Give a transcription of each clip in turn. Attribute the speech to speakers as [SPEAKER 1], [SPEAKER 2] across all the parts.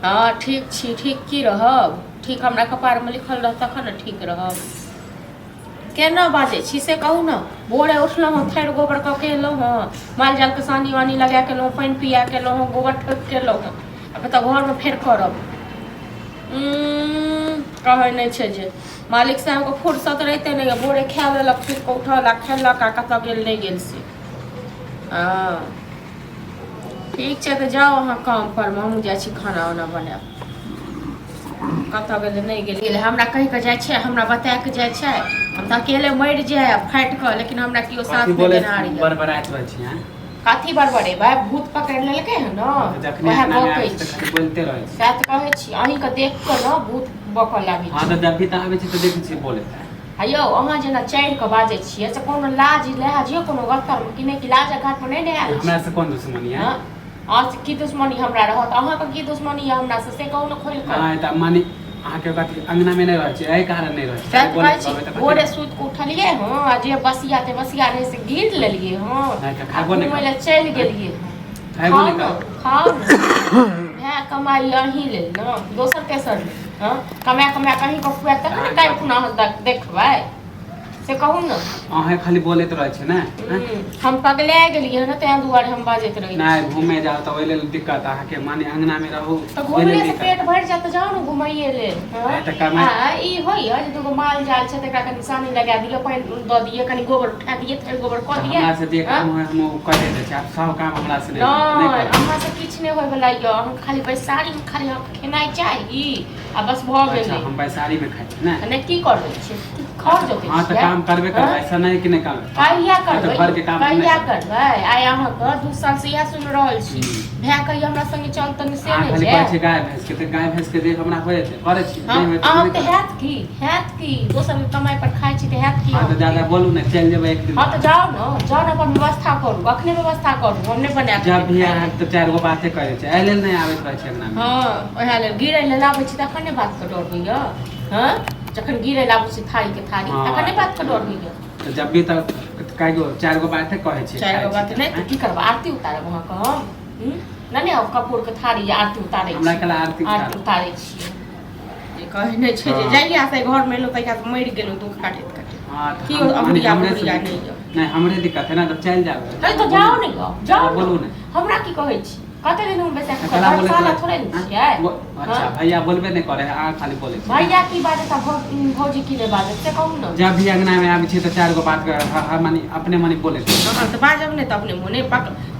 [SPEAKER 1] हँ, ठीक छी। ठीक की रहब? ठीक हमरा कपारमे लिखल रहत तखन ने ठीक रहब। केना बाजै छी से कहू ने। भोरे उठलहुँ हँ, थैर गोबर कऽ के एलहुँ हँ, माल जालके सानी वानी लगा के एलहुँ, पानि पिया के एलहुँ हँ, गोबर ठोकि के एलहुँ हँ, आ तऽ घरमे फेर करब। कहै नहि छै जे मालिक साहेबके फुर्सत रहिते नहि यऽ। भोरे खा लेलक, सुति कऽ उठल आ खेलक आ कतऽ गेल नहि गेल से। हँ, ठीक छै, तऽ जाउ अहाँ काम पर, हमहूँ जाइ छी खाना उना बनायब। कतऽ गेलै नहि गेलै, हमरा कहि कऽ जाइ छै, हमरा बता कऽ जाइ छै। हम तऽ अकेले मरि जायब फाटि कऽ, लेकिन हमरा केओ साथ
[SPEAKER 2] कथी
[SPEAKER 1] नहि
[SPEAKER 2] बोले
[SPEAKER 1] देनहार यऽ।
[SPEAKER 2] बड़बड़ाइत रहै छी अहाँ?
[SPEAKER 1] कथी बड़बड़ेबै? भूत पकड़ि लेलकै हँ ने।
[SPEAKER 2] तऽ जखने
[SPEAKER 1] वएह
[SPEAKER 2] अंगना मे
[SPEAKER 1] बकै
[SPEAKER 2] आबै छी तऽ
[SPEAKER 1] छी।
[SPEAKER 2] खाली बोलिते रहै छी।
[SPEAKER 1] सएह तऽ कहै छी, अहीँके देख कऽ ने भूत बकऽ लागै
[SPEAKER 2] हँ,
[SPEAKER 1] छै।
[SPEAKER 2] तऽ जब भी तऽ आबै छी तऽ देखै छी बोलैत।
[SPEAKER 1] आ यौ, अहाँ जेना चढ़ि कऽ बाजै छियै से कोनो लाज लिहाज यौ कोनो गत्तरमे कि नहि? कि लाजक घाटमे नहि ने आयल
[SPEAKER 2] हमरा
[SPEAKER 1] छी?
[SPEAKER 2] से कोन दुश्मनी है?
[SPEAKER 1] हँ, अहाँसँ की दुश्मनी हमरा रहत? अहाँके की दुश्मनी यऽ हमरासँ, से कहू ने खोलि कऽ।
[SPEAKER 2] नहि तऽ माने अहाँके कथी अंगना मे नहि रहै छी, एहि कारण नहि रहै छी?
[SPEAKER 1] सएह तऽ कहै
[SPEAKER 2] बोलैत
[SPEAKER 1] छी।
[SPEAKER 2] रहबै तऽ कथी?
[SPEAKER 1] भोरे सुति कऽ उठलियै हँ आ जे बसिया ते बसिया रहै से गिर लेलियै हँ
[SPEAKER 2] नहि तऽ
[SPEAKER 1] आ
[SPEAKER 2] खायबो नहि
[SPEAKER 1] घुमय
[SPEAKER 2] करब।
[SPEAKER 1] लए चलि गेलियै हँ।
[SPEAKER 2] खायबो
[SPEAKER 1] खाउ
[SPEAKER 2] नहि
[SPEAKER 1] ने,
[SPEAKER 2] करब।
[SPEAKER 1] खाउ ने। भाय कमाइ अहीं लेल ने, दोसर तेसर लेल? हँ, कमा कमा कऽ अहीँके खुआएब तखन ने काल्हि खुना अहाँ देखबै, से कहू ने।
[SPEAKER 2] अहें खाली बोलैत रहै छै ने, आँय?
[SPEAKER 1] हम पगला गेलियै हँ ने, ताहि दुआरे हम बाजैत रहै
[SPEAKER 2] नहि
[SPEAKER 1] छी।
[SPEAKER 2] घूमे जाउ तऽ ओहि लेल दिक्कत अहाँके, माने अंगना मे रहू
[SPEAKER 1] तऽ
[SPEAKER 2] ओहि लेल
[SPEAKER 1] घुमले से
[SPEAKER 2] दिक्कत।
[SPEAKER 1] पेट भरि जायत तऽ जाउ ने घुमैये लेल। हँ।
[SPEAKER 2] नहि तऽ कमाइ
[SPEAKER 1] आ ई होइए जे दूगो माल जाल छै तऽ एकरा कनि सानी लगा दिअ, पानि दऽ दिअ, कनि गोबर उठा दिअ, फेर गोबर कऽ
[SPEAKER 2] तऽ
[SPEAKER 1] दिअ।
[SPEAKER 2] हमरा से जे
[SPEAKER 1] हँ?
[SPEAKER 2] काम होइ हम ओ करे दै छी। आब सब काम हमरा से नहि होत, नहि
[SPEAKER 1] नहि
[SPEAKER 2] करब।
[SPEAKER 1] अहाँ से किछु नहि होयवला यऽ। अहाँ खाली बैसारीमे खाली अहाँके खेनाइ चाही आ बस भऽ
[SPEAKER 2] अच्छा,
[SPEAKER 1] गेलै।
[SPEAKER 2] हम बैसारी मे खाइ छी ने?
[SPEAKER 1] नहि, की करै छियै? खर जोतै
[SPEAKER 2] हँ, तऽ
[SPEAKER 1] छियै?
[SPEAKER 2] काम करबे करबै।
[SPEAKER 1] हँ?
[SPEAKER 2] ऐसा नहि कि नहि काम
[SPEAKER 1] कहिया
[SPEAKER 2] तऽ
[SPEAKER 1] करबै?
[SPEAKER 2] घर के काम नहि
[SPEAKER 1] कहिया
[SPEAKER 2] करबै।
[SPEAKER 1] करबै? आइ अहाँके 2 साल से इएह सुनि रहल छी। भाय कहिया हमरा संगे चल तऽ से
[SPEAKER 2] अहाँ
[SPEAKER 1] नहि
[SPEAKER 2] खाली कहै
[SPEAKER 1] जायब।
[SPEAKER 2] छियै गाय भैंस के, तऽ गाय भैंस के देख हमरा हो जेतै, करै छी।
[SPEAKER 1] हँ,
[SPEAKER 2] नहि होयत तऽ
[SPEAKER 1] अहाँ
[SPEAKER 2] नहि
[SPEAKER 1] तऽ
[SPEAKER 2] करब।
[SPEAKER 1] हैत की, हैत की? दोसर के कमाइ पर खाइ छी तऽ हैत की
[SPEAKER 2] हँ, तऽ
[SPEAKER 1] अहाँके?
[SPEAKER 2] ज्यादा बोलू ने, चलि जेबै एक दिन।
[SPEAKER 1] हँ, तऽ जाउ ने, जाउ ने, अपन व्यवस्था करू, अखने व्यवस्था करू, हम नहि बना कऽ
[SPEAKER 2] जब
[SPEAKER 1] देब
[SPEAKER 2] भी
[SPEAKER 1] खाय
[SPEAKER 2] आयब
[SPEAKER 1] लेल।
[SPEAKER 2] तऽ चारि गो बाते करै छै, एहि लेल नहि आबैत रहै छै अंगना मे।
[SPEAKER 1] हँ, ओएह लेल गिरै लेल आबै छी तखन नहि बातके डर होइए? हँ, जखन गिरै लेल आबै छी थारी के थारी, तखन नहि बातके डर होइए?
[SPEAKER 2] तऽ जब भी तऽ कए गो चारि गो बाते कहै छै।
[SPEAKER 1] चारि
[SPEAKER 2] खाइ
[SPEAKER 1] गो
[SPEAKER 2] छी
[SPEAKER 1] बात
[SPEAKER 2] तऽ,
[SPEAKER 1] नहि तऽ
[SPEAKER 2] आँय?
[SPEAKER 1] की करबै? आरती उतारब अहाँके हम? हूँ? नहि नहि, हम कपूरके थारी आरती उतारै
[SPEAKER 2] हमरा
[SPEAKER 1] छी।
[SPEAKER 2] कला आरती
[SPEAKER 1] आरती
[SPEAKER 2] उतारब।
[SPEAKER 1] उतारै छियै जे कहै नहि छै जे जहिया से घरमे एलहुँ तहिया से मरि गेलहुँ दुःख काटैत काटैत।
[SPEAKER 2] हँ, तऽ
[SPEAKER 1] की
[SPEAKER 2] हम माने
[SPEAKER 1] अहुरिया
[SPEAKER 2] हमरे से
[SPEAKER 1] बहुरिया नहि यऽ।
[SPEAKER 2] नहि, हमरे दिक्कत है ने, तऽ चलि जाब।
[SPEAKER 1] अरे तऽ जाउ ने गऽ, जाउ।
[SPEAKER 2] बोलू
[SPEAKER 1] ने
[SPEAKER 2] ने।
[SPEAKER 1] हमरा की कहै छी? कते दिन हम बैसा
[SPEAKER 2] तऽ
[SPEAKER 1] कऽ
[SPEAKER 2] कला बोलैत
[SPEAKER 1] धर्मशाला
[SPEAKER 2] रहै?
[SPEAKER 1] थोड़े ने
[SPEAKER 2] आँय?
[SPEAKER 1] छियै।
[SPEAKER 2] अच्छा।
[SPEAKER 1] हँ?
[SPEAKER 2] भैया बोलबे नहि करे है, अहाँ खाली बोलै छी।
[SPEAKER 1] भैया की बाजत आ भौजी की नहि बाजत, से कहू ने।
[SPEAKER 2] जब भी अंगना मे आबै छी तऽ चारि गो बात माने अपने मने बोलैत रहै
[SPEAKER 1] हँ, तऽ बाजब नहि तऽ अपने मोने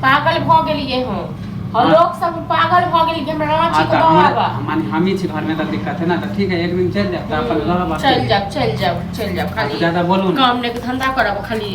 [SPEAKER 1] पागल भऽ गेलियै हँ। हँ,
[SPEAKER 2] हँ।
[SPEAKER 1] लोक सब पागल भऽ गेलियै, हमरा
[SPEAKER 2] हँ,
[SPEAKER 1] राँची के
[SPEAKER 2] तऽ
[SPEAKER 1] दऽ
[SPEAKER 2] हमरे
[SPEAKER 1] आबा।
[SPEAKER 2] माने हमही छी घरमे तऽ दिक्कत है ने, तऽ ठीक है, एक दिन चलि जायब तऽ अपन रहब
[SPEAKER 1] चलि
[SPEAKER 2] अकेले।
[SPEAKER 1] जायब, चलि जायब, चलि जायब।
[SPEAKER 2] हँ, तऽ
[SPEAKER 1] खाली
[SPEAKER 2] ज्यादा बोलू ने।
[SPEAKER 1] काम नहि धंधा करब खाली।